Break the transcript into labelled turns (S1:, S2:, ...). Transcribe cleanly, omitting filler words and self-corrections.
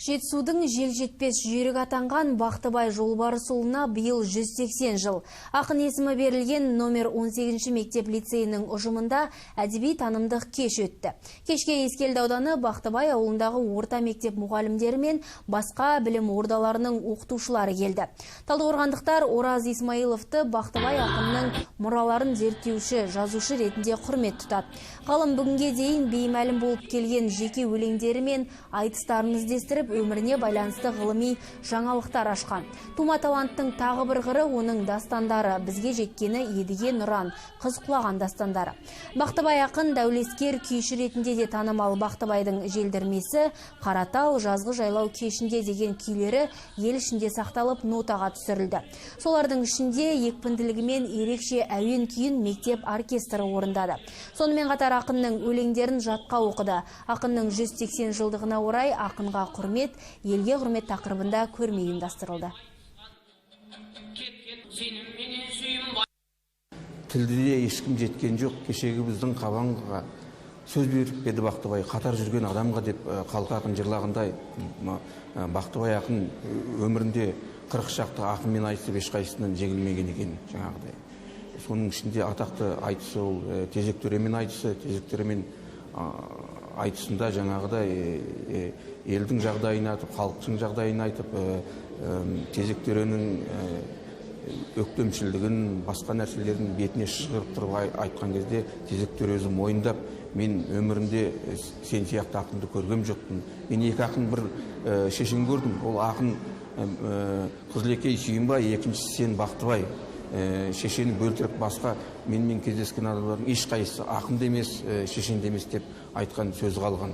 S1: Жетісудың жел жетпес жүйрік атанған Бақтыбай Жолбарысұлына биыл 180 жыл. Ақын есімі берілген номер 18 мектеп лицейінің ұжымында әдеби танымдық кеш өтті. Кешке Ескелді ауданы Бақтыбай ауылындағы орта мектеп мұғалімдері мен басқа білім ордаларының оқытушылары келді. Талдықорғандықтар Ораз Исмаиловты Бақтыбай ақынның мұраларын зерттеуші, жазушы ретінде құрмет тұтады. Ғалым бүгінге дейін беймәлім болып келген жеке өлеңдері мен айтыстарын іздестіріп, өміріне байланысты ғылыми жаңалықтар ашқан. Тума таланттың тағы бір қыры оның дастандары, бізге жеткені Едіге, Нұран, Қыз құлаған дастандары. Бақтыбай ақын дәулескер күйші ретінде де танымал. Бақтыбайдың Желдірмесі, Қаратал, Жазғы жайлау кешінде деген күйлері ел ішінде сақталып, нотаға түсірілді. Солардың ішінде екпінділігімен ерекше Әуен күйін мектеп оркестрі орындады. Сонымен қатар ақынның өлеңдерін жатқа оқыды. Ақынның 180 жылдығына орай «Ақынға құрмет, елге құрмет» тақырыбында көрме ұйымдастырылды.
S2: Тілді де ешкім жеткен жоқ кешегі біздің Қабанға, сөз беріп еді Бақтыбай қатар жүрген адамға деп халқы ақын жырлағандай, Бақтыбай ақын өмірінде 40 шақты ақынмен айтысып, ешқайсысынан жеңілмеген екен жаңағыдай. Соның ішінде атақты айтысы ол Тезек төремен айтысы. Тезек төремен айтысында жаңағыдай елдің жағдайын айтып, халықтың жағдайын айтып, Тезек төренің өктемшілдігін, басқа нәрселерін бетіне шығарып тұрып айтқан кезде, Тезек төре өзі мойындап: «Мен өмірімде сен сияқты ақынды көргем жоқпын. Мен екі ақын, бір шешен көрдім. Ол ақын Қызылекей Сүйінбай, екіншісі сен, Бақтыбай. Шешені бөлтірік, басқа менімен кездескен адамдардың ешқайсысы ақын да емес, шешен де емес», – деп айтқан сөзі қалған.